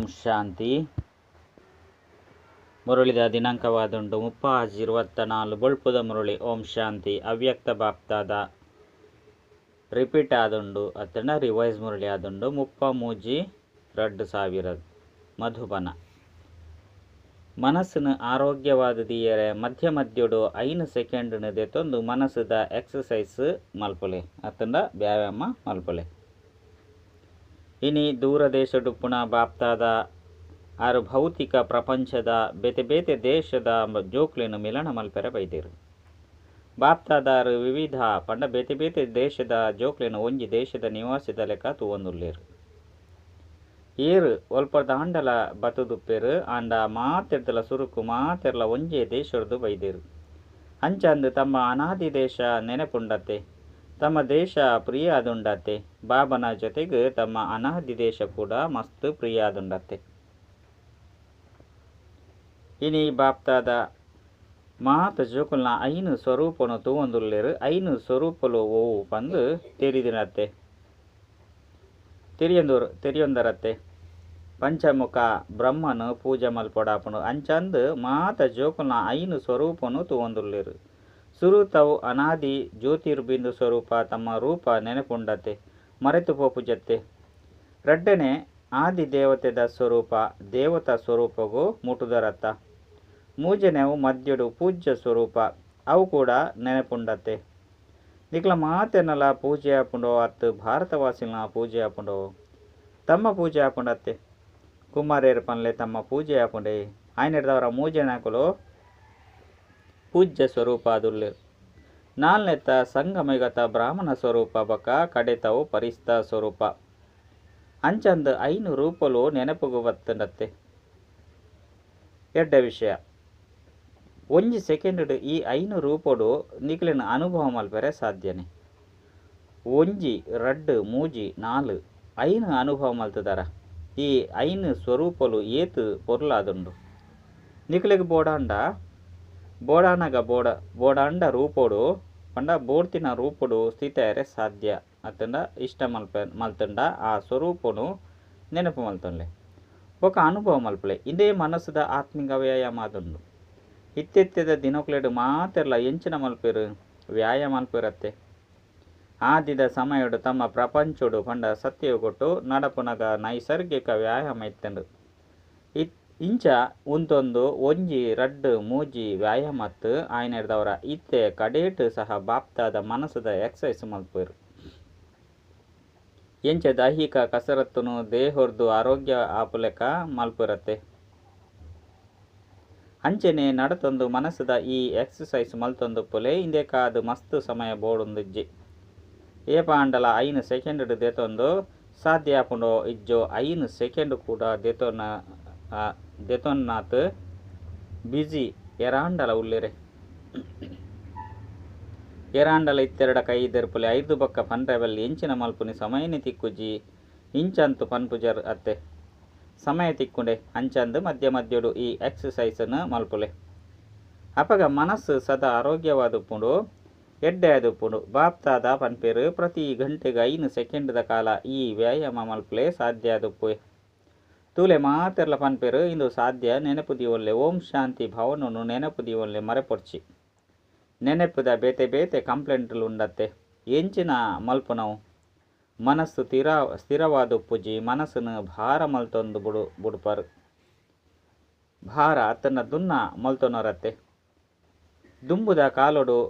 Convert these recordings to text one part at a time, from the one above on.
ಓಂ ಶಾಂತಿ. ಮುರಳಿದ ದಿನಾಂಕವಾದುಂಡು 30/24 ಬೊಳ್ಪುದ ಮುರಳಿ. ಓಂ ಶಾಂತಿ. ಅವ್ಯಕ್ತ ಬಾಪ್ತಾದ ರಿಪೀಟ್ ಆದುಂಡು ಅತ್ತಂಡ ರಿವೈಸ್ ಮುರಳಿ ಆದುಂಡು 33/2000 ಮಧುಬನ. ಮನಸ್ಸಿನ ಆರೋಗ್ಯವಾದ ದಿಯರೆ ಮಧ್ಯ ಮಧ್ಯೋಡು 5 ಸೆಕೆಂಡ್ ದೆತ್ತೊಂದು ಮನಸ್ಸುದ ಎಕ್ಸಸೈಸ್ ಮಲ್ಪಲೆ ಅತ್ತಂಡ ವ್ಯಾಯಾಮ ಮಲ್ಪಲೆ. ಇನಿ ದೂರ ದೇಶಡುಪ್ಪುನ ಬಾಪ್ತಾದ ಆರು ಭೌತಿಕ ಪ್ರಪಂಚದ ಬೇತೆ ಬೇತೆ ದೇಶದ ಜೋಕ್ಲೆನು ಮಿಲನ ಮಲ್ಪೆರೆ ಬೈದೇರು. ಬಾಪ್ತಾದಾರು ವಿವಿಧ ಪಂಡ ಬೇತೆ ಬೇತೆ ದೇಶದ ಜೋಕ್ಲೆನು ಒಂಜಿ ದೇಶದ ನಿವಾಸಿದ ಲೆಕ್ಕ ತೂವೊಂದುಲ್ಲೇರು. ಏರು ಒಲ್ಪ ದಾಂಡಲ ಬತುದುಪ್ಪೇರು ಆಂಡ ಮಾತೆರ್ದಲ ಸುರುಕು ಮಾತೆರ್ಲ ಒಂಜೇ ದೇಶರ್ದು ಬೈದೇರು. ಅಂಚಂದು ತಮ್ಮ ಅನಾದಿ ದೇಶ ನೆನಪುಂಡತ್ತೆ, ತಮ್ಮ ದೇಶ ಪ್ರಿಯಾದುಂಡತ್ತೆ. ಬಾಬನ ಜೊತೆಗೆ ತಮ್ಮ ಅನಾದಿ ದೇಶ ಕೂಡ ಮಸ್ತ್ ಪ್ರಿಯಾದುಂಡತ್ತೆ. ಇನಿ ಬಾಪ್ತಾದ ಮಾತ ಜೋಕುಲ್ನ 5 ಸ್ವರೂಪನು ತೂವೊಂದುಲ್ಲೇರು. 5 ಸ್ವರೂಪಲು ಓವು ಪಂದು ತೆರಿದಿನತ್ತೆ, ತೆರಿಯೊಂದರತ್ತೆ. ಪಂಚಮುಖ ಬ್ರಹ್ಮನು ಪೂಜೆ ಮಲ್ಪೊಡಾಪುಂಡು. ಅಂಚಂದು ಮಾತ ಜೋಕುಲ್ನ 5 ಸ್ವರೂಪನು ತೂವೊಂದುಲ್ಲೇರು. ಸುರುತವು ಅನಾದಿ ಜ್ಯೋತಿರ್ಬಿಂದು ಸ್ವರೂಪ ತಮ್ಮ ರೂಪ ನೆನಪುಂಡತ್ತೆ, ಮರೆತು ಪೋಪುಜತ್ತೆ. ರಡ್ಡನೆ ಆದಿ ದೇವತೆದ ಸ್ವರೂಪ ದೇವತಾ ಸ್ವರೂಪಗೂ ಮುಟುದರತ್ತ. ಮೂಜನೆವು ಮಧ್ಯಡು ಪೂಜ್ಯ ಸ್ವರೂಪ ಅವು ಕೂಡ ನೆನಪುಂಡತ್ತೆ. ನಿಕ್ಲ ಮಾತೆನಲ ಪೂಜೆ ಆಪುಂಡೋ ಅತ್ತು ಭಾರತವಾಸಿನ ಪೂಜೆ ಆಪುಂಡೋ ತಮ್ಮ ಪೂಜೆ ಆಪುಂಡತ್ತೆ. ಕುಮಾರೇರು ಪನ್ಲೆ ತಮ್ಮ ಪೂಜೆ ಆಪುಂಡೆ. ಆಯ್ನೆಡ್ದವರ ಮೂಜನಾಕುಲು ಪೂಜ್ಯ ಸ್ವರೂಪ ಅದುಲ್ಲೇರು. ನಾಲ್ನೆತ್ತ ಸಂಗಮಯುಗತ ಬ್ರಾಹ್ಮಣ ಸ್ವರೂಪ ಬಕ ಕಡೆತವು ಪರಿಸ್ತ ಸ್ವರೂಪ. ಅಂಚಂದು 5 ರೂಪಲು ನೆನಪುಗು ಬತ್ತಂಡತ್ತೆ. ಎಡ್ಡ ವಿಷಯ, ಒಂಜಿ ಸೆಕೆಂಡ್ ಈ 5 ರೂಪಡು ನಿಕ್ಲೆನ ಅನುಭವ ಮಲ್ಪೆರೆ ಸಾಧ್ಯನೆ. 1 2 3 4 5 ಅನುಭವ ಮಲ್ತದಾರ. ಈ 5 ಸ್ವರೂಪಲು ಏತು ಪೊರ್ಲಾದುಂಡು. ನಿಕ್ಲೆಗ್ ಬೋಡಾಂಡ ಬೋಡಾನಗ ಬೋಡಾಂಡ ರೂಪೋಡು ಪಂಡ ಬೋಡ್ತಿನ ರೂಪಡು ಸ್ಥಿತಿಯರೆ ಸಾಧ್ಯ ಅತ್ತಂಡ ಇಷ್ಟ ಮಲ್ತಂಡ ಆ ಸ್ವರೂಪನು ನೆನಪು ಮಲ್ತೊನ್ಲೆ ಬೊಕ ಅನುಭವ ಮಲ್ಪಲೆ. ಇದೇ ಮನಸ್ಸುದ ಆತ್ಮಿಕ ವ್ಯಾಯಾಮ ಆದುಂಡು. ಇತ್ತೆತ್ತೆದ ದಿನಕ್ಲೆಡು ಮಾತೆರ್ಲ ಎಂಚಿನ ಮಲ್ಪೆರು ವ್ಯಾಯಾಮ ಮಲ್ಪಿರತ್ತೆ. ಆದಿದ ಸಮಯಡು ತಮ್ಮ ಪ್ರಪಂಚೋಡು ಪಂಡ ಸತ್ಯಗೊಟ್ಟು ನಡಪುನಗ ನೈಸರ್ಗಿಕ ವ್ಯಾಯಾಮ ಇತ್ತಂಡು. ಇಂಚ ಉಂತೊಂದು 1 2 3 ವ್ಯಾಯಾಮತ್ತು ಆಯ್ನೆರ್ದವರ ಇತ್ತೆ ಕಡೇಟು ಸಹ ಬಾಪ್ತಾದ ಮನಸ್ಸುದ ಎಕ್ಸಸೈಸ್ ಮಲ್ಪೆರು. ಎಂಚ ದೈಹಿಕ ಕಸರತ್ತುನು ದೇಹೊರ್ದು ಆರೋಗ್ಯ ಆಪುಲೆಕ ಮಲ್ಪಿರತ್ತೆ. ಅಂಚನೆ ನಡತೊಂದು ಮನಸ್ಸುದ ಈ ಎಕ್ಸಸೈಸ್ ಮಲ್ತೊಂದು ಪುಲೆ ಇಂದೇಕಾದು ಮಸ್ತ್ ಸಮಯ ಬೋಡೊಂದಿಜ್ಜಿ. ಏಪಾಂಡಲ 5 ಸೆಕೆಂಡ್ ದೆತೊಂದು ಸಾಧ್ಯ ಆಪುಂಡೋ ಇಜ್ಜೋ 5 ಸೆಕೆಂಡ್ ಕೂಡ ದೆತೊನ್ನಾತ್ ಬಿಜಿ ಎರಾಂಡಲ ಉಲ್ಲೇರೆ. ಎರಾಂಡಲ ಇತ್ತೆರಡ ಕೈ ದೆರ್ಪುಲೆ 5 ಬೊಕ್ಕ ಪನ್ರೆಬಲ್ಲಿ ಎಂಚಿನ ಮಲ್ಪುನಿ ಸಮಯನಿ ತಿಕ್ಕುಜಿ ಇಂಚಂತು ಪನ್ಪುಜರ್ ಅತ್ತೆ. ಸಮಯ ತಿಕ್ಕುಂಡೆ ಅಂಚಂದು ಮಧ್ಯ ಮಧ್ಯೋಡು ಈ ಎಕ್ಸಸೈಸನ್ನು ಮಲ್ಪುಲೆ. ಅಪಗ ಮನಸ್ಸು ಸದಾ ಆರೋಗ್ಯವಾದುಪ್ಪುಂಡು, ಎಡ್ಡೆ ಆದುಪ್ಪುಂಡು. ಬಾಪ್ತಾದ ಪನ್ಪೇರು ಪ್ರತಿ ಗಂಟೆಗೆ 5 ಸೆಕೆಂಡ್ದ ಕಾಲ ಈ ವ್ಯಾಯಾಮ ಮಲ್ಪಲೆ ಸಾಧ್ಯ ಆದುಪ್ಪು. ತೂಲೆ ಮಾತೆರ್ಲ ಪನ್ಪೇರು ಇಂದು ಸಾಧ್ಯ ನೆನಪು ದೀವೊಲ್ಲೆ. ಓಂ ಶಾಂತಿ ಭವನನು ನೆನಪು ದೀವೊಲ್ಲೆ ಮರೆಪೊರ್ಚಿ. ನೆನಪುದ ಬೇತೆ ಬೇತೆ ಕಂಪ್ಲೇಂಟ್ಲು ಉಂಡತ್ತೆ. ಎಂಚಿನ ಮಲ್ಪುನವು ಮನಸ್ಸು ಸ್ಥಿರವಾದುಪ್ಪುಜಿ. ಮನಸ್ಸನ್ನು ಭಾರ ಮಲ್ತೊಂದು ಬುಡುಪರು ಭಾರ ಅತ್ತನ ದುನ್ನ ಮಲ್ತೊನರತ್ತೆ. ದುಂಬುದ ಕಾಲೊಡು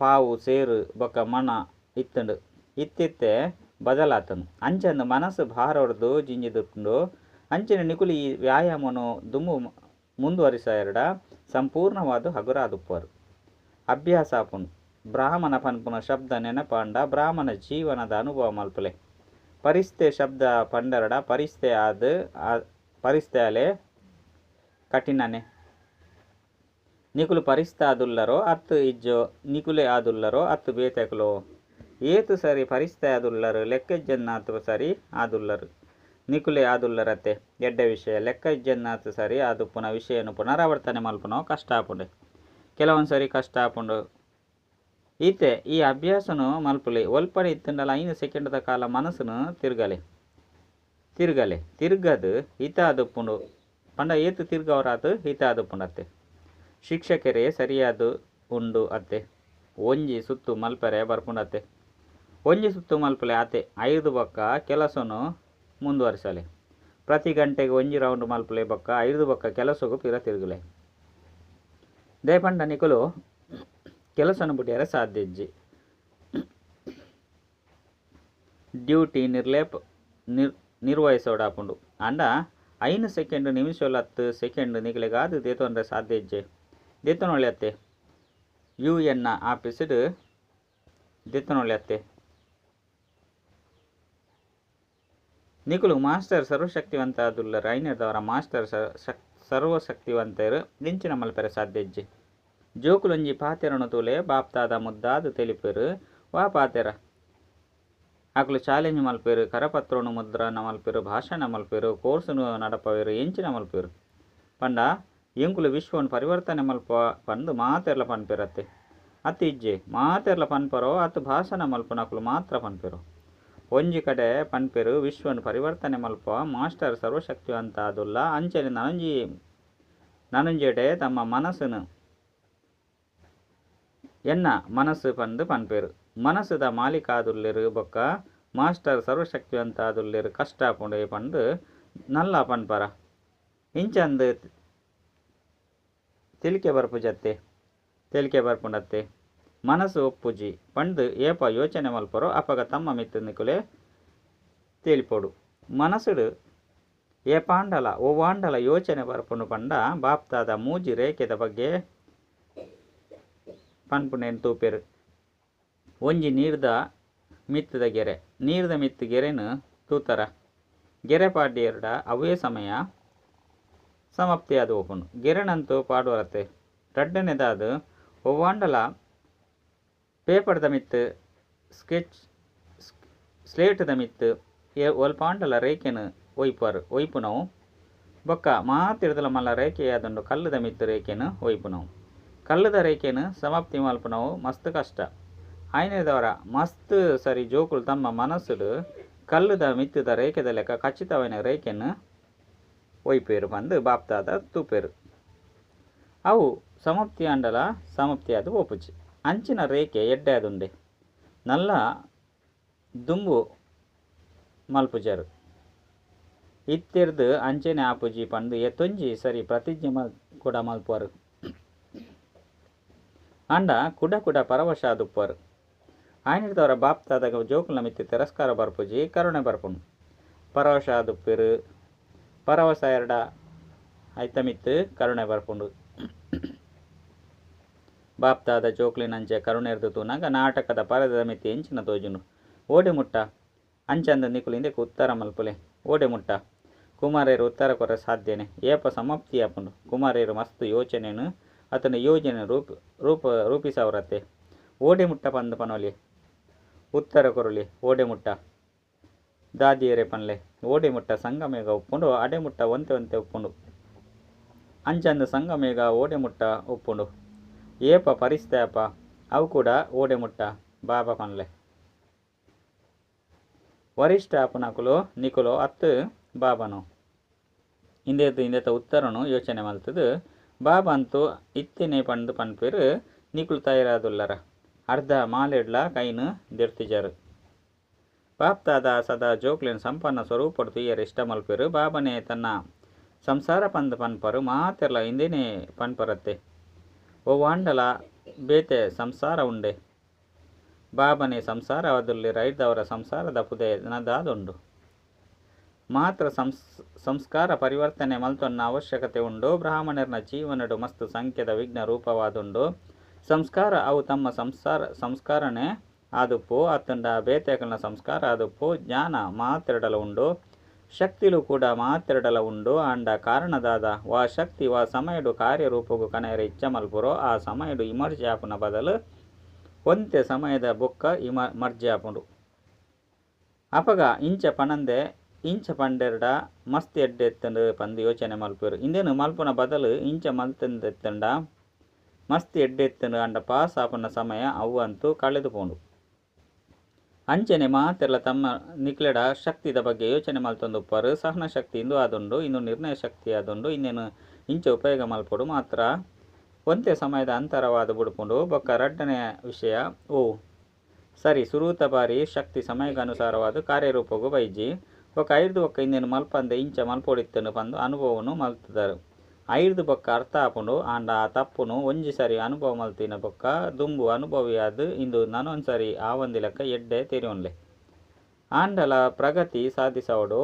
ಪಾವು ಸೇರು ಬೊಕ್ಕ ಮಣ ಇತ್ತಂಡು ಇತ್ತಿತ್ತೆ ಬದಲಾತನು. ಅಂಚಂದು ಮನಸ್ಸು ಭಾರ ಹೊಡೆದು ಜಿಂಜಿದುಂಡು. ಅಂಚಿನ ನಿಕುಲಿ ಈ ವ್ಯಾಯಾಮನು ದುಂಬು ಮುಂದುವರಿಸೆರಡ ಸಂಪೂರ್ಣವಾದ ಹಗುರಾದುಪ್ಪರು. ಅಭ್ಯಾಸ ಆಪುಂಡು. ಬ್ರಾಹ್ಮಣ ಪನ್ಪುನ ಶಬ್ದ ನೆನಪಾಂಡ ಬ್ರಾಹ್ಮಣ ಜೀವನದ ಅನುಭವ ಮಲ್ಪಲೆ. ಪರಿಸ್ಥೆ ಶಬ್ದ ಪಂಡರಡ ಪರಿಸ್ಥೆ ಆದ ಪರಿಸ್ಥೆ ಅಲೆ ಕಠಿಣನೆ. ನಿಕುಲು ಪರಿಸ್ತ ಆದುಲ್ಲರೋ ಅತ್ತು ಇಜ್ಜೋ ನಿಕುಲೆ ಆದುಲ್ಲರೋ ಅತ್ತು ಬೇತೆಕುಲೋ ಏತು ಸರಿ ಪರಿಸ್ಥೆ ಆದುಲ್ಲರು ಲೆಕ್ಕಜ್ಜನ್ನಾತು ಸರಿ ಆದುಲ್ಲರು ನಿಕುಲೆ ಆದುಲ್ಲರತ್ತೆ. ಎಡ್ಡ ವಿಷಯ ಲೆಕ್ಕಜ್ಜನ್ನಾತು ಸರಿ ಆದುಪ್ಪುನ ವಿಷಯನು ಪುನರಾವರ್ತನೆ ಮಲ್ಪುನೋ ಕಷ್ಟ ಆಪುಂಡೆ. ಕೆಲವೊಂದು ಸರಿ ಕಷ್ಟ ಆಪುಂಡು. ಈತೆ ಈ ಅಭ್ಯಾಸನು ಮಲ್ಪುಲೆ. ಒಲ್ಪನೆ ಇತ್ತಂಡಲ 5 ಸೆಕೆಂಡ್ದ ಕಾಲ ಮನಸ್ಸನ್ನು ತಿರುಗಲೆ. ತಿರುಗಲೆ ತಿರುಗದು ಹಿತ ಆದುಪ್ಪುಂಡು ಪಂಡ ಏತ್ ತಿರ್ಗವರಾತ್ ಹಿತ ಆದುಪ್ಪುಂಡು ಅತ್ತೆ. ಶಿಕ್ಷಕರೇ ಸರಿಯಾದ ಉಂಡು ಅತ್ತೆ. ಒಂಜಿ ಸುತ್ತು ಮಲ್ಪರೆ ಬರ್ಪುಂಡತ್ತೆ. ಒಂಜಿ ಸುತ್ತು ಮಲ್ಪಲೆ ಆತೆ. ಐದು ಬೊಕ್ಕ ಕೆಲಸನು ಮುಂದುವರಿಸಲೆ. ಪ್ರತಿ ಗಂಟೆಗೆ ಒಂಜಿ ರೌಂಡ್ ಮಲ್ಪಲೆ ಬೊಕ್ಕ ಐದು ಬೊಕ್ಕ ಕೆಲಸಗು ಪಿರ ತಿರುಗಲೆ. ದಾಯೆ ಪಂಡ ನಿಕುಲು ಕೆಲಸನು ಬುಡಿಯರೆ ಸಾಧ್ಯ ಇಜ್ಜಿ. ಡ್ಯೂಟಿ ನಿರ್ಲೇಪ ನಿರ್ವಹಿಸೋಡಾಪುಂಡು ಆಂಡ 5 ಸೆಕೆಂಡ್ ನಿಮಿಷ 10 ಸೆಕೆಂಡ್ ನಿಕಲೆಗಾದ್ ದೇತೊನ್ರೆ ಸಾಧ್ಯ ಇಜ್ಜೆ. ದೇತೊನೊಳಿ ಅತ್ತೆ. ಯು ಎನ್ ಆಫೀಸ್ಡ್ ದೇತೊನೊಳಿ ಅತ್ತೆ. ನಿಕುಲು ಮಾಸ್ಟರ್ ಸರ್ವಶಕ್ತಿವಂತ ಆದುಲ್ಲರ್. ಐನೆರ್ದವರ ಮಾಸ್ಟರ್ ಸರ್ವಶಕ್ತಿವಂತೆರ್ ಎಂಚಿನ ಮಲ್ಪೆರೆ ಸಾಧ್ಯ ಇಜ್ಜಿ. ಜೋಕುಲೊಂಜಿ ಪಾತೆರನು ತೂಲೆ ಬಾಪ್ತಾದ ಮುದ್ದಾದ್ ತೆಲಿಪೆರ್ ವಾ ಪಾತೆರ. ಅಕುಲು ಚಾಲೆಂಜ್ ಮಲ್ಪೆರ್, ಕರಪತ್ರನು ಮುದ್ರಣ ಮಲ್ಪೆರ್, ಭಾಷಣ ಮಲ್ಪೆರ್, ಕೋರ್ಸುನು ನಡಪವೆರ್, ಎಂಚಿನ ಮಲ್ಪೆರ್ ಪಂಡ ಎಂಕುಲು ವಿಶ್ವನ್ ಪರಿವರ್ತನೆ ಮಲ್ಪ ಪಂದ್ ಮಾತೆರ್ಲ ಪನ್ಪೆರತ್ತೆ. ಅತ್ ಇಜ್ಜೆ ಮಾತೆರ್ಲ ಪನ್ಪರೋ ಅತ್ ಭಾಷಣ ಮಲ್ಪುನಕುಲು ಮಾತ್ರ ಪನ್ಪೆರು. ಒಂಜಿ ಕಡೆ ಪನ್ಪೆರು ವಿಶ್ವನ್ ಪರಿವರ್ತನೆ ಮಲ್ಪ ಮಾಸ್ಟರ್ ಸರ್ವಶಕ್ತಿವಂತ ಆದುಲ್ಲ. ಅಂಚನೆ ನನೊಂಜೆಡೆ ತಮ್ಮ ಮನಸ್ಸುನು ಎನ್ನ ಮನಸ್ಸು ಪಂದ್ ಪನ್ಪೆರು. ಮನಸ್ಸುದ ಮಾಲೀಕ ಆದುಲ್ಲೆರು ಬೊಕ್ಕ ಮಾಸ್ಟರ್ ಸರ್ವಶಕ್ತಿವಂತ ಆದುಲ್ಲೆರು ಕಷ್ಟ ಆಪುಂಡೆ ಪಂದ್ ನಲ್ಲ ಪನ್ಪರ. ಇಂಚಂದ್ ತೆಲಿಕೆ ಬರ್ಪುಜತ್ತೆ ತೆಲಿಕೆ ಬರ್ಪುಂಡತ್ತೆ. ಮನಸ್ಸು ಒಪ್ಪುಜಿ ಪಂದ್ ಏಪ ಯೋಚನೆ ಮಲ್ಪರೋ ಅಪಗ ತಮ್ಮ ಮಿತ್ತ್ ನಿಕುಲೆ ತೆಲಿಪೊಡು. ಮನಸ್ಸುಡು ಏಪಾಂಡಲ ಒವ್ವಾಂಡಲ ಯೋಚನೆ ಬರ್ಪುಂಡು ಪಂಡ ಬಾಪ್ತಾದ ಮೂಜಿ ರೇಖೆದ ಬಗ್ಗೆ ಪನ್ಪುನೇನ್ ತೂಪೆರು. ಒಂಜಿ ನೀರ್ದ ಮಿತ್ತದ ಗೆರೆ, ನೀರ್ದ ಮಿತ್ತು ಗೆರೆನು ತೂತರ. ಗೆರೆ ಪಾಡ್ಯರ್ಡ ಅವೇ ಸಮಯ ಸಮಾಪ್ತಿಯಾದ ಓಪುಂಡು. ಗೆರೆನಂತೂ ಪಾಡುವರತ್ತೆ. ರಡ್ಡನೇದಾದ ಒವ್ವಾಂಡಲ ಪೇಪರ್ದ ಮಿತ್ತು ಸ್ಕೆಚ್ ಸ್ಲೇಟ್ದ ಮಿತ್ತು ಒಲ್ಪಾಂಡಲ ರೇಖೆನು ಒಯ್ಪರು ಒಯ್ಪುನವು ಬೊಕ್ಕ ಮಾತಿರ್ದಲ ಮಲ್ಲ ರೇಖೆಯಾದುಂಡು ಕಲ್ಲುದ ಮಿತ್ತು ರೇಖೆನು ಒಯ್ಪುನವು. ಕಲ್ಲುದ ರೇಖೆನು ಸಮಾಪ್ತಿ ಮಲ್ಪುನವು ಮಸ್ತ್ ಕಷ್ಟ. ಆಯ್ನೆದವರ ಮಸ್ತ್ ಸರಿ ಜೋಕುಲು ತಮ್ಮ ಮನಸ್ಸುಡು ಕಲ್ಲುದ ಮಿತ್ತದ ರೇಖೆದ ಲೆಕ್ಕ ಖಚಿತವಾಯಿನ ರೇಖೆನು ಒಯ್ಪೇರು ಪಂದ್ ಬಾಪ್ತಾದ ತೂಪೇರು. ಅವು ಸಮಾಪ್ತಿ ಆಂಡಲ ಸಮಾಪ್ತಿಯಾದ ಪೋಪುಜಿ. ಅಂಚಿನ ರೇಖೆ ಎಡ್ಡೆ ಆದುಂಡೆ ನಲ್ಲ ದುಂಬು ಮಲ್ಪುಜರು. ಇತ್ತೆರ್ದು ಅಂಚೆನೆ ಆಪುಜಿ ಪಂದ್ ಏತೊಂಜಿ ಸರಿ ಪ್ರತಿಜ್ಞೆ ಕೂಡ ಮಲ್ಪುವರು. ಆಂಡ ಕುಡ ಕುಡ ಪರವಶ ಆದುಪ್ಪುವರು. ಆಯ್ನೆರ್ದವರ ಬಾಪ್ತಾದ ಜೋಕುಲ್ನ ಮಿತ್ತ್ ತಿರಸ್ಕಾರ ಬರ್ಪುಜಿ, ಕರುಣೆ ಬರ್ಪುಂಡು. ಪರವಶ ಆದುಪ್ಪೆರು ಪರವಶ ಎರಡ ಐತ ಮಿತ್ತ್ ಕರುಣೆ ಬರ್ಪುಂಡು. ಬಾಪ್ತಾದ ಜೋಕ್ಲಿನಂಚೆ ಕರುಣೆರ್ದು ತೂನಗ ನಾಟಕದ ಪರದೆದ ಮಿತ್ತ್ ಎಂಚಿನ ತೋಜುಂಡು. ಓಡೆ ಮುಟ್ಟ ಅಂಚಂದ ನಿಕುಲು ಇಂದೆಕ್ ಉತ್ತರ ಮಲ್ಪುಲೆ. ಓಡೆ ಮುಟ್ಟ ಕುಮಾರೇರು ಉತ್ತರ ಕೊರ ಸಾಧ್ಯನೆ ಏಪ ಸಮಾಪ್ತಿ ಆಪುಂಡು. ಕುಮಾರೇರು ಮಸ್ತ್ ಯೋಚನೆನು ಅತನ ಯೋಜನೆ ರೂಪ ರೂಪಿಸವರತ್ತೆ. ಓಡೆ ಮುಟ್ಟ ಪಂದ್ ಪನೊಲಿ ಉತ್ತರ ಕೊರಲಿ. ಓಡೆ ಮುಟ್ಟ ದಾದಿಯರೆ ಪನ್ಲೆ. ಓಡೆ ಮುಟ್ಟ ಸಂಗಮೇಗ ಉಪ್ಪುಂಡು ಅಡೆ ಮುಟ್ಟ ಒಂತೆ ಒಂತೆ ಉಪ್ಪುಂಡು. ಅಂಚಂದ ಸಂಗಮೇಗ ಓಡೆ ಮುಟ್ಟ ಉಪ್ಪುಂಡು. ಏಪ ಪರಿಸ್ತಾಪ ಅವು ಕೂಡ ಓಡೆ ಮುಟ್ಟ ಬಾಬಾ ಪನ್ಲೆ. ವರಿಷ್ಠ ಆಪುನಕುಲು ನಿಕುಲು ಅತ್ತು ಬಾಬನು ಇಂದೆತ ಇಂದೆತ ಉತ್ತರನು ಯೋಚನೆ ಮಲ್ತದು. ಬಾಬಾ ಅಂತೂ ಇತ್ತಿನೇ ಪಂದ್ ಪನ್ಪೆರು. ನಿಕುಲು ತಯಾರಾದುಲ್ಲರ ಅರ್ಧ ಮಾಲೆಡ್ಲ ಕೈನು ದೆರ್ತಿಜರು. ಬಾಪ್ತಾದ ಸದಾ ಜೋಕ್ಲೆನ್ ಸಂಪನ್ನ ಸ್ವರೂಪಡು ತೂಯರೆ ಇಷ್ಟ ಮಲ್ಪೆರು. ಬಾಬನೇ ತನ್ನ ಸಂಸಾರ ಪಂದ್ ಪನ್ಪರು ಮಾತೆರ್ಲ ಇಂದೇನೆ ಪನ್ಪರತ್ತೆ. ಒವ್ವಾಂಡಲ ಬೇತೆ ಸಂಸಾರ ಉಂಡೆ. ಬಾಬನೇ ಸಂಸಾರವಾದುಲ್ಲೆರ್. ಐರ್ದವರ ಸಂಸಾರದ ಪುದೆ ದಾದುಂಡು. ಮಾತ್ರ ಸಂಸ್ಕಾರ ಪರಿವರ್ತನೆ ಮಲ್ತೊನ್ನ ಅವಶ್ಯಕತೆ ಉಂಡು. ಬ್ರಾಹ್ಮಣರ್ನ ಜೀವನಡು ಮಸ್ತ್ ಸಂಖ್ಯೆದ ವಿಘ್ನ ರೂಪವಾದುಂಡು. ಸಂಸ್ಕಾರ ಅವು ತಮ್ಮ ಸಂಸ್ಕಾರನೇ ಆದುಪ್ಪು ಅತ್ತಂಡ ಬೇತೆಕಲ್ನ ಸಂಸ್ಕಾರ ಆದುಪ್ಪು. ಜ್ಞಾನ ಮಾತೆರಡಲ ಉಂಡು, ಶಕ್ತಿಲು ಕೂಡ ಮಾತೆರಡಲ ಉಂಡು. ಆಂಡ ಕಾರಣದಾದ ವಾ ಶಕ್ತಿ ವಾ ಸಮಯಡು ಕಾರ್ಯರೂಪಗು ಕನೆಯರೆ ಇಚ್ಛೆ ಮಲ್ಪುರೋ ಆ ಸಮಯಡು ಇಮರ್ಜಿ ಆಪುನ ಬದಲು ಒಂತೆ ಸಮಯದ ಬೊಕ್ಕ ಮರ್ಜಿ ಆಪುಂಡು. ಅಪಗ ಇಂಚ ಪನಂದೆ ಇಂಚ ಪಂಡೆರ್ಡ ಮಸ್ತ್ ಎಡ್ಡೆ ಎತ್ತಂಡು ಪಂದ್ ಯೋಚನೆ ಮಲ್ಪುವೆರು. ಇಂದೇನು ಮಲ್ಪುನ ಬದಲು ಇಂಚ ಮಲ್ತಂದೆತ್ತಂಡ ಮಸ್ತ್ ಎಡ್ಡೆ ಎತ್ತಂಡು. ಆಂಡ ಪಾಸ್ ಆಪುನ ಸಮಯ ಅವು ಅಂತೂ ಕಳೆದು ಪೋಂಡು. ಅಂಚನೆ ಮಾತೆರ್ಲ ತಮ್ಮ ನಿಕ್ಲೆಡ ಶಕ್ತಿದ ಬಗ್ಗೆ ಯೋಚನೆ ಮಲ್ತೊಂದುಪ್ಪರು. ಸಹನ ಶಕ್ತಿ ಇಂದು ಆದುಂಡು, ಇಂದು ನಿರ್ಣಯ ಶಕ್ತಿ ಆದುಂಡು. ಇಂದೇನು ಇಂಚ ಉಪಯೋಗ ಮಲ್ಪೊಡು ಮಾತ್ರ ಒಂತೆ ಸಮಯದ ಅಂತರವಾದ ಬುಡ್ಪುಂಡು. ಬೊಕ್ಕ ರಡ್ಡನೆಯ ವಿಷಯ ಓ ಸರಿ ಸುರೂತ ಬಾರಿ ಶಕ್ತಿ ಸಮಯಕ್ಕನುಸಾರವಾದ ಕಾರ್ಯರೂಪಗೂ ಬೈಜಿ. ಬೊಕ್ಕ ಐರ್ದು ಬೊಕ್ಕ ಇಂದೇನು ಮಲ್ಪಂದೆ ಇಂಚ ಮಲ್ಪೊಡಿತ್ತನು ಪಂದು ಅನುಭವನು ಮಲ್ತದರು. ಐರ್ದು ಬೊಕ್ಕ ಅರ್ಥ ಆಪುಂಡು. ಆಂಡ ಆ ತಪ್ಪುನು ಒಂಜಿ ಸರಿ ಅನುಭವ ಮಲ್ತಿನ ಬೊಕ್ಕ ದುಂಬು ಅನುಭವಿಯಾದ ಇಂದು ನನೊಂದು ಸರಿ ಆವಂದಿಲಕ್ಕ ಎಡ್ಡೆ ತೆರಿಯೊನ್ಲೆ. ಆಂಡಲ ಪ್ರಗತಿ ಸಾಧಿಸೋಡು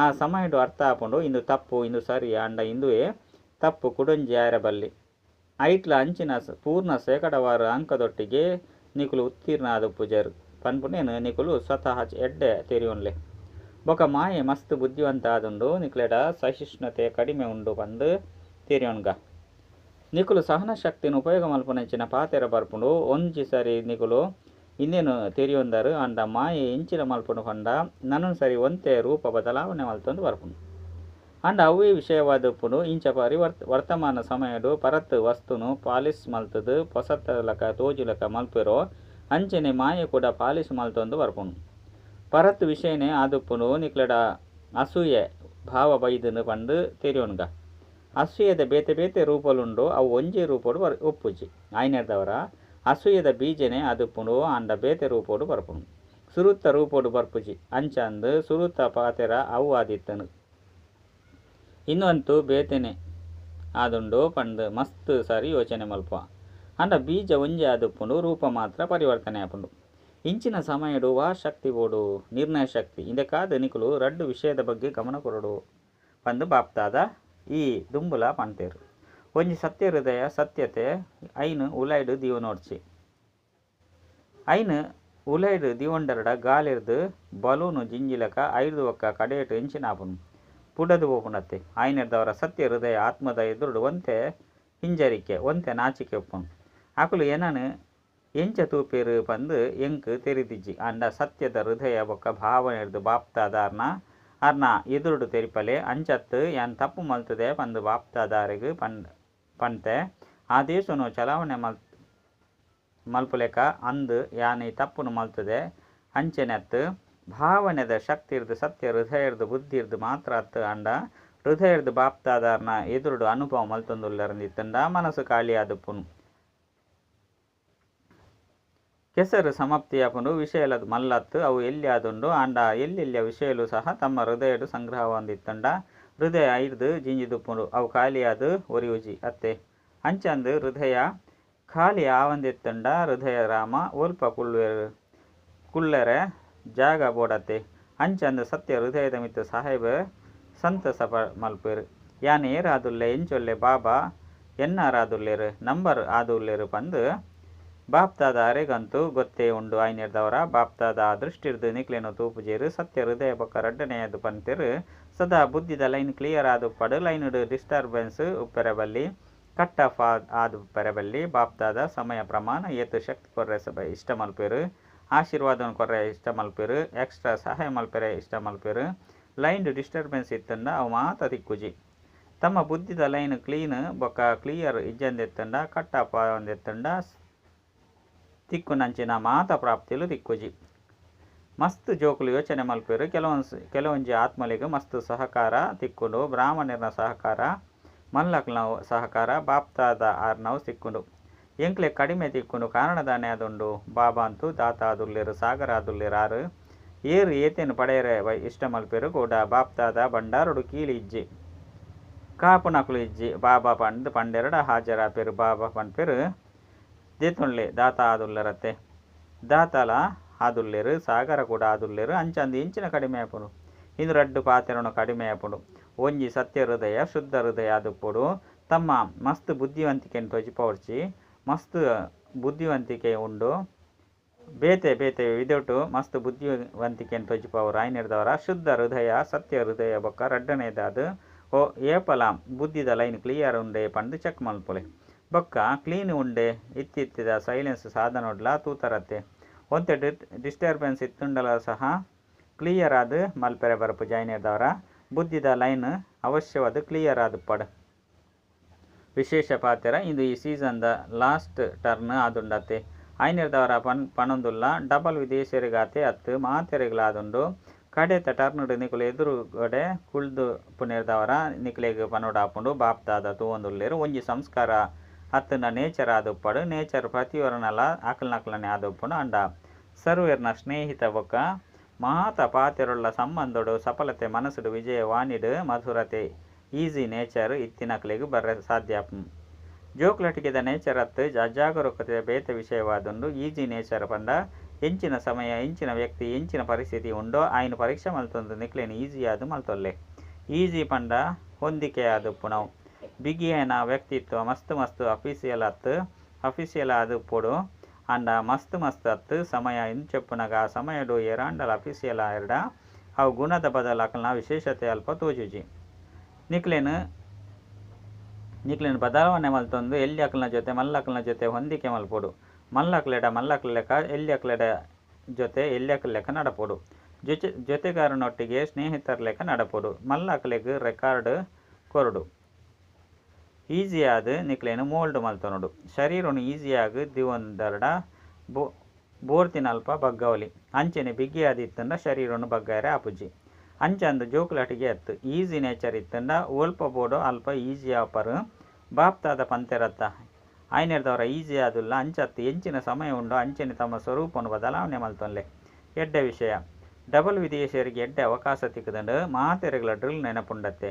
ಆ ಸಮಯಡು ಅರ್ಥ ಆಪುಂಡು ಇಂದು ತಪ್ಪು ಇಂದು ಸರಿ. ಆಂಡ ಇಂದುವೇ ತಪ್ಪು ಕುಡೊಂಜಿ ಆಯರ ಬಲ್ಲಿ. ಐಟ್ಲ ಅಂಚಿನ ಪೂರ್ಣ ಶೇಕಡವಾರು ಅಂಕದೊಟ್ಟಿಗೆ ನಿಕುಲು ಉತ್ತೀರ್ಣ ಆದ ಪೂಜಾರು ಪನ್ಪುನೇನು ನಿಕುಲು ಸ್ವತಃ ಎಡ್ಡೆ ತೆರಿಯೊನ್ಲೆ. ಬೊಕ ಮಾಯೆ ಮಸ್ತ್ ಬುದ್ಧಿವಂತ ಆದುಂಡು. ನಿಕ್ಲೆಡ ಸಹಿಷ್ಣುತೆ ಕಡಿಮೆ ಉಂಡು ಪಂದು ತೆರಿಯೊನ್ಗ. ನಿಕುಲು ಸಹನ ಶಕ್ತಿನ ಉಪಯೋಗ ಮಲ್ಪುನಂಚಿನ ಪಾತೆರ ಬರ್ಪುಂಡು. ಒಂಜಿ ಸರಿ ನಿಕುಲು ಇಂದೇನು ತೆರಿಯೊಂದರು. ಆಂಡ ಮಾಯೆ ಎಂಚಿನ ಮಲ್ಪುಂಡು ಪಂಡ ನನೊಂದು ಸರಿ ಒಂತೆ ರೂಪ ಬದಲಾವಣೆ ಮಲ್ತೊಂದು ಬರ್ಪುಂಡು. ಆಂಡ ಅವೇ ವಿಷಯವಾದ ಉಪ್ಪುಂಡು. ಇಂಚ ವರ್ತಮಾನ ಸಮಯಡು ಪರತ್ ವಸ್ತುನು ಪಾಲಿಶ್ ಮಲ್ತದು ಪೊಸತಲಕ ತೋಜುಲಕ ಮಲ್ಪೆರೋ ಅಂಚನೆ ಮಾಯೆ ಕೂಡ ಪಾಲಿಶ್ ಮಲ್ತೊಂದು ಬರ್ಪುಂಡು. ಪರತ್ ವಿಷಯನೇ ಆದುಪ್ಪುಂಡು. ನಿಕ್ಲೆಡ ಅಸೂಯೆ ಭಾವ ಬೈದನು ಪಂದು ತೆರಿಯೊನ್ಗ. ಅಸೂಯೆದ ಬೇತೆ ಬೇತೆ ರೂಪಲುಂಡು, ಅವು ಒಂಜಿ ರೂಪಡು ಉಪ್ಪುಜಿ. ಆಯ್ನೆರ್ದವರ ಅಸೂಯೆದ ಬೀಜನೆ ಆದುಪ್ಪುಂಡು. ಆಂಡ ಬೇತೆ ರೂಪೋಡು ಬರ್ಪುಂಡು, ಸುರುತ್ತ ರೂಪೋಡು ಬರ್ಪುಜಿ. ಅಂಚಂದು ಸುರುತ್ತ ಪಾತೆರ ಅವು ಆದಿತ್ತನು ಇನ್ನೊಂತು ಬೇತೆನೆ ಆದುಂಡು ಪಂದು ಮಸ್ತ್ ಸಾರಿ ಯೋಚನೆ ಮಲ್ಪ. ಆಂಡ ಬೀಜ ಒಂಜಿ ಆದುಪ್ಪುಂಡು, ರೂಪ ಮಾತ್ರ ಪರಿವರ್ತನೆ ಆಪುಂಡು. ಇಂಚಿನ ಸಮಯಡು ವಾ ಶಕ್ತಿ ಬೋಡು ನಿರ್ಣಯ ಶಕ್ತಿ ಇಂದಕ್ಕಾದ ನಿಕುಲು ರಡ್ಡು ವಿಷಯದ ಬಗ್ಗೆ ಗಮನ ಕೊರಡು ಪಂದು ಬಾಪ್ತಾದ ಈ ದುಂಬುಲ ಪಂತೇರು. ಒಂಜಿ ಸತ್ಯ ಹೃದಯ ಸತ್ಯತೆ ಐನು ಉಲೈಡು ದೀವನೋಡ್ಚಿ. ಐನು ಉಲೈಡು ದೀವೊಂಡರಡ ಗಾಲಿರ್ದು ಬಲೂನು ಜಿಂಜಿಲಕ ಐದು ಒಕ್ಕ ಕಡೆಯಟು ಎಂಚಿನ ಆಪುನು ಪುಡದು ಪೋಪುಂಡತ್ತೆ. ಆಯ್ನೆರ್ದವರ ಸತ್ಯ ಹೃದಯ ಆತ್ಮದ ಎದುರುಡು ಒಂತೆ ಹಿಂಜರಿಕೆ ಒಂತೆ ನಾಚಿಕೆ ಉಪ್ಪುನು. ಅಕುಲು ಏನನು ಎಂಚ ತೂಪೇರು ಪಂದು ಎಂಕ್ ತೆರಿದಿಜ್ಜಿ. ಆಂಡ ಸತ್ಯದ ಹೃದಯ ಬೊಕ್ಕ ಭಾವನೆರ್ದು ಬಾಪ್ತಾದಾರ್ನ ಅರ್ನ ಎದುರುಡು ತೆರಿಪಲೆ. ಅಂಚತ್ತು ಯಾನ್ ತಪ್ಪು ಮಲ್ತದೆ ಪಂದು ಬಾಪ್ತಾದಾರೆಗ್ ಪಂತೆ ಆದೇಶನು ಚಲಾವಣೆ ಮಲ್ಪುಲೆಕ ಅಂದು ಯಾನ್ ಈ ತಪ್ಪುನು ಮಲ್ತದೆ. ಅಂಚೆನತ್ತು ಭಾವನೆದ ಶಕ್ತಿರ್ದು ಸತ್ಯ ಹೃದಯರ್ದು ಬುದ್ಧಿರ್ದು ಮಾತ್ರ ಅತ್ತು. ಆಂಡ ಹೃದಯರ್ದು ಬಾಪ್ತಾದಾರ್ನ ಎದುರುಡು ಅನುಭವ ಮಲ್ತೊಂದುಲ್ಲರಂದಿತ್ತಂಡ ಮನಸ್ಸು ಖಾಲಿಯಾದುಪ್ಪುನು. ಕೆಸರು ಸಮಾಪ್ತಿಯಾಪುಂಡು. ವಿಷಯಲದ ಮಲ್ಲತ್ತು ಅವು ಎಲ್ಲಿ ಆದುಂಡು. ಆಂಡ ಎಲ್ಲೆಲ್ಲಿಯ ವಿಷಯಲು ಸಹ ತಮ್ಮ ಹೃದಯಡು ಸಂಗ್ರಹ ಹೊಂದಿತ್ತಂಡ ಹೃದಯ ಐರ್ದು ಜಿಂಜಿದುಪ್ಪುಂಡು. ಅವು ಖಾಲಿಯಾದ ಒರಿಯುಜಿ ಅತ್ತೆ. ಅಂಚಂದು ಹೃದಯ ಖಾಲಿ ಆವಂದಿತ್ತಂಡ ಹೃದಯ ರಾಮ ಒಲ್ಪ ಕುಳ್ಳೆರೆ ಜಾಗ ಬೋಡತ್ತೆ. ಅಂಚಂದು ಸತ್ಯ ಹೃದಯದ ಮಿತ್ತ ಸಾಹೇಬ ಸಂತಸ ಮಲ್ಪೇರು. ಯಾನ್ ಏರಾದುಲ್ಲೆ ಎಂಚೊಲ್ಲೆ ಬಾಬಾ ಎನ್ನಾರಾದುಲ್ಲೇರು ನಂಬರ್ ಆದುಲ್ಲೇರು ಪಂದು ಬಾಪ್ತಾದ ಅರೆಗಂತೂ ಗೊತ್ತೇ ಉಂಡು. ಆಯ್ನೆರ್ದವರ ಬಾಪ್ತಾದ ದೃಷ್ಟಿರ್ದು ನಿಕ್ಲೇನು ತೂಪುಜೇರು. ಸತ್ಯ ಹೃದಯ ಬೊಕ್ಕ ರಡ್ಡನೆಯದು ಪಂತೇರು. ಸದಾ ಬುದ್ಧಿದ ಲೈನ್ ಕ್ಲಿಯರ್ ಆದುಪ್ಪಡು. ಲೈನುಡು ಡಿಸ್ಟರ್ಬೆನ್ಸ್ ಉಪ್ಪೆರೆ ಬಲ್ಲಿ, ಕಟ್ ಆಫ್ ಆದುಪ್ಪೆರೆ ಬಲ್ಲಿ. ಬಾಪ್ತಾದ ಸಮಯ ಪ್ರಮಾಣ ಏತು ಶಕ್ತಿ ಕೊರ್ರೆ ಸಭೆ ಇಷ್ಟ ಮಲ್ಪೇರು, ಆಶೀರ್ವಾದವನ್ನು ಕೊರ್ರೆ ಇಷ್ಟ ಮಲ್ಪೇರು, ಎಕ್ಸ್ಟ್ರಾ ಸಹಾಯ ಮಲ್ಪೆರೆ ಇಷ್ಟ ಮಲ್ಪೇರು. ಲೈನ್ ಡಿಸ್ಟರ್ಬೆನ್ಸ್ ಇತ್ತಂಡ ಅವು ಮಾತ ತಿಕ್ಕುಜಿ. ತಮ್ಮ ಬುದ್ಧಿದ ಲೈನ್ ಕ್ಲೀನ್ ಬೊಕ್ಕ ಕ್ಲಿಯರ್ ಇಜ್ಜಂದೆತ್ತಂಡ ಕಟ್ ಆಫ್ ಆವಂದೆತ್ತಂಡ ತಿಕ್ಕುನಂಚಿನ ಮಾತ ಪ್ರಾಪ್ತಿಲು ತಿಕ್ಕುಜಿ. ಮಸ್ತ್ ಜೋಕುಲು ಯೋಚನೆ ಮಲ್ಪೇರು. ಕೆಲವೊಂಜಿ ಆತ್ಮಲಿಗೆ ಮಸ್ತ್ ಸಹಕಾರ ತಿಕ್ಕುಂಡು. ಬ್ರಾಹ್ಮಣರ್ನ ಸಹಕಾರ, ಮಲ್ಲಕ್ನ ಸಹಕಾರ ಬಾಪ್ತಾದ ಆರ್ನವು ತಿಕ್ಕುಂಡು. ಎಂಕ್ಲೆ ಕಡಿಮೆ ತಿಕ್ಕುಂಡು. ಕಾರಣದಾನೆ ಅದುಂಡು. ಬಾಬಾ ಅಂತೂ ದಾತ ಆದುಲ್ಲೇರು, ಸಾಗರ ಆದುಲ್ಲೇರು. ಆರು ಏರು ಏತೇನು ಪಡೆಯರೆ ಇಷ್ಟ ಮಲ್ಪೇರು ಕೂಡ ಬಾಪ್ತಾದ ಭಂಡಾರುಡು ಕೀಲಿ ಇಜ್ಜಿ, ಕಾಪುನಕುಲು ಇಜ್ಜಿ. ಬಾಬಾ ಪಂಡ್ ಪಂಡೆರಡ ಹಾಜರಾಪೇರು. ಬಾಬಾ ಪಂಡ್ಪೇರು ದೇತೊನ್ಲೆ ದಾತ ಆದುಲ್ಲರತ್ತೆ. ದಾತಲ ಆದುಲ್ಲೇರು, ಸಾಗರ ಕೂಡ ಆದುಲ್ಲೇರು. ಅಂಚಂದು ಇಂಚಿನ ಕಡಿಮೆ ಆಪುಂಡು. ಇಂದು ರಡ್ಡು ಪಾತೆರನು ಕಡಿಮೆ ಆಪುಂಡು. ಒಂಜಿ ಸತ್ಯ ಹೃದಯ ಶುದ್ಧ ಹೃದಯ ಆದುಪ್ಪುಡು. ತಮ್ಮ ಮಸ್ತ್ ಬುದ್ಧಿವಂತಿಕೆಯನ್ನು ತೋಜಿಪವರ್ಚಿ. ಮಸ್ತ್ ಬುದ್ಧಿವಂತಿಕೆ ಉಂಡು. ಬೇತೆ ಬೇತೆ ವಿದೊಟು ಮಸ್ತ್ ಬುದ್ಧಿವಂತಿಕೆಯನ್ನು ತೋಜಿಪವರು. ಆಯ್ನೆರ್ದವರ ಶುದ್ಧ ಹೃದಯ ಸತ್ಯ ಹೃದಯ ಬೊಕ್ಕ ರಡ್ಡನೇದಾದ ಓ ಏಪಲ ಬುದ್ಧಿದ ಲೈನ್ ಕ್ಲಿಯರ್ ಉಂಡೆ ಪಂದು ಚೆಕ್ ಮಲ್ಪೊಲೆ. ಬೊಕ್ಕ ಕ್ಲೀನ್ ಉಂಡೆ ಇತ್ತಿತ್ತಿದ ಸೈಲೆನ್ಸ್ ಸಾಧನೊಡ್ಲ ತೂತರತ್ತೆ. ಒಂತೆ ಡಿಸ್ಟರ್ಬೆನ್ಸ್ ಇತ್ತುಂಡಲ ಸಹ ಕ್ಲಿಯರ್ ಆದ ಮಲ್ಪೆರೆ ಬರಪು. ಜಾಯ್ನೆರ್ದವರ ಬುದ್ಧಿದ ಲೈನ್ ಅವಶ್ಯವಾದ ಕ್ಲಿಯರ್ ಆದುಪ್ಪಡು. ವಿಶೇಷ ಪಾತೆರ ಇಂದು ಈ ಸೀಸನ್ದ ಲಾಸ್ಟ್ ಟರ್ನ್ ಆದುಂಡತ್ತೆ. ಐನೆರ್ದವರ ಪಣೊಂದುಲ್ಲ ಡಬಲ್ ವಿದೇಶಿಯರಿಗಾತೆ ಅತ್ತು ಮಾತೆರೆಗ್ಲಾದುಂಡು ಕಡೆತ ಟರ್ನುಡು ನಿಕುಲು ಎದುರುಗಡೆ ಕುಳ್ದು ಪುನೆರ್ದವರ ನಿಕುಲೆಗ್ ಪನೊಡಾಪುಂಡು ಬಾಪ್ದಾದ ತೂವೊಂದುಲ್ಲೆರ್ ಒಂಜಿ ಸಂಸ್ಕಾರ ಅತ್ತುಂಡ ನೇಚರ್ ಆದುಪ್ಪಡು ನೇಚರ್ ಪ್ರತಿಯೊರನಲ ಅಕಲ್ನಕಲನೆ ಆದುಪ್ಪುಂಡು ಅಂಡ ಸರ್ವೇರ್ನ ಸ್ನೇಹಿತ ಬೊಕ್ಕ ಮಾತ ಪಾತೆರುಳ್ಳ ಸಂಬಂಧೊಡು ಸಫಲತೆ ಮನಸ್ಸುಡು ವಿಜಯ ವಾಣಿಡು ಮಧುರತೆ ಈಸಿ ನೇಚರ್ ಇತ್ತಿನಕಲೆಗ್ ಬರ್ರೆ ಸಾಧ್ಯ ಜೋಕ್ಲಟಿಕೆದ ನೇಚರ್ ಅತ್ತು ಅಜಾಗರೂಕತೆ ಬೇತೆ ವಿಷಯವಾದುಂಡು ಈಸಿ ನೇಚರ್ ಪಂಡ ಎಂಚಿನ ಸಮಯ ಎಂಚಿನ ವ್ಯಕ್ತಿ ಎಂಚಿನ ಪರಿಸ್ಥಿತಿ ಉಂಡೋ ಆಯ್ನ ಪರೀಕ್ಷೆ ಮಲ್ತೊಂದು ನಿಕ್ಲೇನ್ ಈಸಿ ಆದ್ ಮಲ್ತೊಲ್ಲೆ ಈಸಿ ಪಂಡ ಹೊಂದಿಕೆ ಆದುಪ್ಪುನವು ಬಿಗಿಯನ ವ್ಯಕ್ತಿತ್ವ ಮಸ್ತ್ ಮಸ್ತ್ ಅಫೀಸಿಯಲ್ ಅತ್ತು ಅಫೀಸಿಯಲ್ ಆದುಪ್ಪೊಡು ಅಂಡ ಮಸ್ತ್ ಮಸ್ತ್ ಅತ್ತು ಸಮಯ ಇಂಚೆಪ್ಪುನಗ ಆ ಸಮಯಡು ಏರಾಂಡಲ ಅಫೀಸಿಯಲ್ ಆಯರ್ಡ ಅವು ಗುಣದ ಬದಲು ಅಕಲ್ನ ವಿಶೇಷತೆ ಅಲ್ಪ ತೋಜುಜಿ ನಿಕ್ಲೇನ್ ನಿಕ್ಲೇನ್ ಬದಲಾವಣೆ ಮಲ್ತೊಂದು ಎಲ್ಲಿ ಅಕಲ್ನ ಜೊತೆ ಮಲ್ಲಕಲ್ನ ಜೊತೆ ಹೊಂದಿಕೆ ಮಲ್ಪೊಡು ಮಲ್ಲಕ್ಲೆಡ ಮಲ್ಲಕ್ಲ ಲೆಕ್ಕ ಎಲ್ಲಿ ಅಕ್ಲೆಡ ಜೊತೆ ಎಲ್ಲಿ ಅಕ್ಲ ಲೆಕ್ಕ ನಡಪೊಡು ಜೊತೆಗಾರನೊಟ್ಟಿಗೆ ಸ್ನೇಹಿತರ ಲೆಕ್ಕ ನಡಪೊಡು ಮಲ್ಲಕ್ಲೆಗ್ ರೆಕಾರ್ಡ್ ಕೊರಡು ಈಸಿಯಾದ ನಿಕ್ಲೇನು ಮೋಲ್ಡ್ ಮಲ್ತೊನೊಡು ಶರೀರನು ಈಸಿಯಾಗಿ ದಿವೊಂದರಡ ಬೋರ್ತಿನಲ್ಪ ಬಗ್ಗವಲಿ ಅಂಚನೆ ಬಿಗಿಯಾದ ಇತ್ತಂಡ ಶರೀರನು ಬಗ್ಗಾರೆ ಆಪುಜಿ ಅಂಚಂದು ಜೋಕುಲಾಟಿಗೆ ಅತ್ತು ಈಸಿ ನೇಚರ್ ಇತ್ತಂಡ ಒಲ್ಪ ಬೋಡು ಅಲ್ಪ ಈಸಿ ಆಪರು ಬಾಪ್ತಾದ ಪಂತೆರತ್ತ ಆಯ್ನೆರ್ದವರ ಈಸಿ ಆದುಲ್ಲ ಅಂಚತ್ತು ಎಂಚಿನ ಸಮಯ ಉಂಡು ಅಂಚನೆ ತಮ್ಮ ಸ್ವರೂಪನು ಬದಲಾವಣೆ ಮಲ್ತೊನ್ಲೆ ಎಡ್ಡೆ ವಿಷಯ ಡಬಲ್ ವಿದೇಶಿಯರಿಗೆ ಎಡ್ಡೆ ಅವಕಾಶ ತಿಕ್ಕದಂಡು ಮಾತೆರೆಗಳ ಡ್ರಿಲ್ ನೆನಪುಂಡತ್ತೆ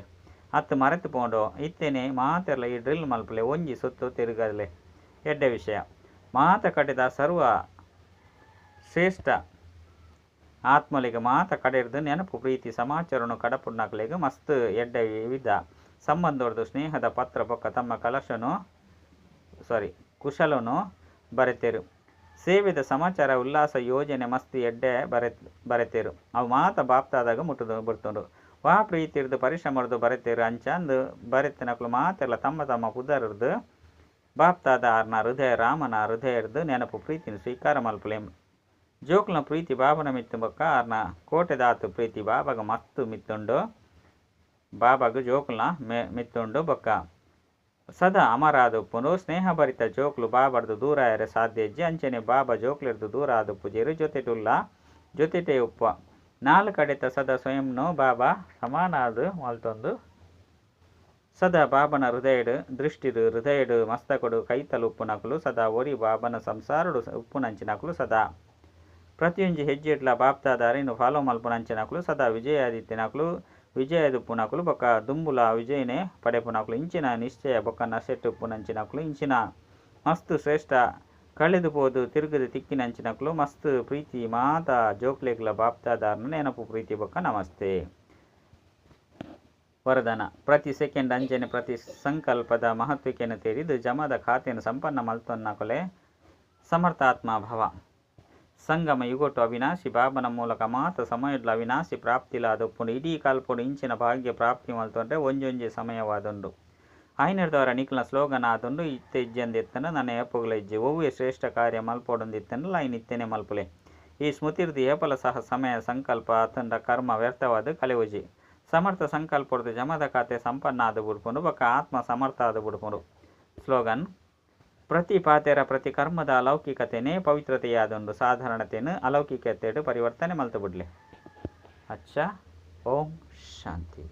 ಅತ್ತು ಮರೆತು ಪೋಂಡು ಇತ್ತೇನೆ ಮಾತೆರ್ಲ ಈ ಡ್ರಿಲ್ ಮಲ್ಪಲೆ ಒಂಜಿ ಸುತ್ತು ತಿರುಗಲೆ ಎಡ್ಡೆ ವಿಷಯ ಮಾತ ಕಡೆದ ಸರ್ವ ಶ್ರೇಷ್ಠ ಆತ್ಮಲಿಗೆ ಮಾತ ಕಡೆರ್ದು ನೆನಪು ಪ್ರೀತಿ ಸಮಾಚಾರನು ಕಡಪುಣ್ಣಕ್ಲೆಗ್ ಮಸ್ತ್ ಎಡ್ಡೆ ವಿವಿಧ ಸಂಬಂಧವರ್ದು ಸ್ನೇಹದ ಪತ್ರ ಬೊಕ್ಕ ತಮ್ಮ ಕಲಶನು ಕುಶಲನು ಬರೆತೇರು ಸೇವೆದ ಸಮಾಚಾರ ಉಲ್ಲಾಸ ಯೋಜನೆ ಮಸ್ತ್ ಎಡ್ಡೆ ಬರೆತೇರು ಅವು ಮಾತ ಬಾಪ್ತಾದಾಗ ಮುಟ್ಟುದು ಬರ್ತುಂಡು ವಾ ಪ್ರೀತಿರ್ದು ಪರಿಶ್ರಮರ್ದು ಬರೆತೇರು ಅಂಚಂದು ಬರೆತಿನಕ್ಲು ಮಾತೆಲ್ಲ ತಮ್ಮ ತಮ್ಮ ಪುದರ್ದು ಬಾಪ್ತಾದ ಆರ್ನ ಹೃದಯ ರಾಮನ ಹೃದಯರ್ದು ನೆನಪು ಪ್ರೀತಿನ ಸ್ವೀಕಾರ ಮಲ್ಪಲೆ ಜೋಕ್ಲನ ಪ್ರೀತಿ ಬಾಬನ ಮಿತ್ತು ಬೊಕ್ಕ ಆರ್ನ ಕೋಟೆದಾತು ಪ್ರೀತಿ ಬಾಬಾಗ ಮಸ್ತು ಮಿತ್ತುಂಡು ಬಾಬಾಗ ಜೋಕ್ಲನ ಮಿತ್ತುಂಡು ಬೊಕ್ಕ ಸದಾ ಅಮರಾದುಪ್ಪುನು ಸ್ನೇಹಭರಿತ ಜೋಕ್ಲು ಬಾಬರ್ದು ದೂರ ಆಯರೆ ಸಾಧ್ಯ ಇಜ್ಜಿ ಅಂಚನೆ ಬಾಬಾ ಜೋಕ್ಲಿರ್ದು ದೂರ ಆದುಪ್ಪು ಜೊತೆಟುಲ್ಲ ಜೊತೆಟೇ ಉಪ್ಪ ನಾಲ್ಕು ಕಡೆತ ಸದಾ ಸ್ವಯಂನು ಬಾಬಾ ಸಮಾನಾದು ಮಲ್ತೊಂದು ಸದಾ ಬಾಬನ ಹೃದಯಡು ದೃಷ್ಟಿಡು ಹೃದಯಡು ಮಸ್ತಕೊಡು ಕೈತಲು ಉಪ್ಪುನಕಲು ಸದಾ ಒರಿ ಬಾಬನ ಸಂಸಾರಡು ಉಪ್ಪುನಂಚಿನಕಲು ಸದಾ ಪ್ರತಿಯೊಂಜಿ ಹೆಜ್ಜೆಟ್ಲ ಬಾಪ್ತಾದಾರಿನು ಫಾಲೋ ಮಲ್ಪುನಂಚಿನಕಲು ಸದಾ ವಿಜಯಾದಿತ್ಯನಕಲು ವಿಜಯದುಪ್ಪುನಕಲು ಬೊಕ್ಕ ದುಂಬುಲ ವಿಜಯನೇ ಪಡೆಪುನಕಲು ಇಂಚಿನ ನಿಶ್ಚಯ ಬೊಕ್ಕ ನಸೆಟ್ಟುಪ್ಪುನಂಚಿನಕಲು ಇಂಚಿನ ಮಸ್ತ್ ಶ್ರೇಷ್ಠ ಕಳೆದು ಪೋದು ತಿರುಗದು ತಿಕ್ಕಿನಂಚಿನಕಲು ಮಸ್ತ್ ಪ್ರೀತಿ ಮಾತಾ ಜೋಕ್ಲೆಗ್ಲ ಬಾಪ್ತಾದಾರನ ನೆನಪು ಪ್ರೀತಿ ಬೊಕ್ಕ ನಮಸ್ತೆ. ವರದಾನ ಪ್ರತಿ ಸೆಕೆಂಡ್ ಅಂಚನೆ ಪ್ರತಿ ಸಂಕಲ್ಪದ ಮಹತ್ವಿಕೆಯನ್ನು ತೆರಿದು ಜಮದ ಖಾತೆಯನ್ನು ಸಂಪನ್ನ ಮಲ್ತೊನ್ನಕೊಲೆ ಸಮರ್ಥಾತ್ಮ ಭವ. ಸಂಗಮ ಯುಗೊಟ್ಟು ಅವಿನಾಶಿ ಬಾಬನ ಮೂಲಕ ಮಾತ ಸಮಯಡ್ಲ ಅವಿನಾಶಿ ಪ್ರಾಪ್ತಿಲಾದೊಪ್ಪುಂಡು ಇಡೀ ಕಲ್ಪೊಡು ಇಂಚಿನ ಭಾಗ್ಯ ಪ್ರಾಪ್ತಿ ಮಲ್ತೊಂಡ್ರೆ ಒಂಜೊಂಜಿ ಸಮಯವಾದುಂಡು. ಆಯ್ನೆರ್ದವರ ನಿಕ್ಲ ಸ್ಲೋಗನ್ ಆದುಂಡು ಇತ್ತೆ ಇಜ್ಜಂದಿತ್ತಂಡ ನನ್ನ ಏಪೊಗುಲ ಇಜ್ಜಿ ಒವ್ವೆ ಶ್ರೇಷ್ಠ ಕಾರ್ಯ ಮಲ್ಪೊಡೊಂದಿತ್ತಂಡ ಐನ್ ಇತ್ತೆನೆ ಮಲ್ಪುಲೆ. ಈ ಸ್ಮೃತಿರ್ದು ಏಪಲ ಸಹ ಸಮಯ ಸಂಕಲ್ಪ ಅತಂಡ ಕರ್ಮ ವ್ಯರ್ಥವಾದ ಕಲೆವುಜಿ. ಸಮರ್ಥ ಸಂಕಲ್ಪೊಡ್ದು ಜಮದ ಖಾತೆ ಸಂಪನ್ನ ಆದು ಬುಡ್ಪುಂಡು ಬೊಕ್ಕ ಆತ್ಮ ಸಮರ್ಥ ಆದು ಬುಡ್ಪುಂಡು. ಸ್ಲೋಗನ್ ಪ್ರತಿ ಪಾತೆರ ಪ್ರತಿ ಕರ್ಮದ ಅಲೌಕಿಕತೆನೇ ಪವಿತ್ರತೆಯಾದೊಂದು ಸಾಧಾರಣತೆಯನ್ನು ಅಲೌಕಿಕತೆಡು ಪರಿವರ್ತನೆ ಮಲ್ತು ಬಿಡ್ಲೆ. ಅಚ್ಚಾ, ಓಂ ಶಾಂತಿ.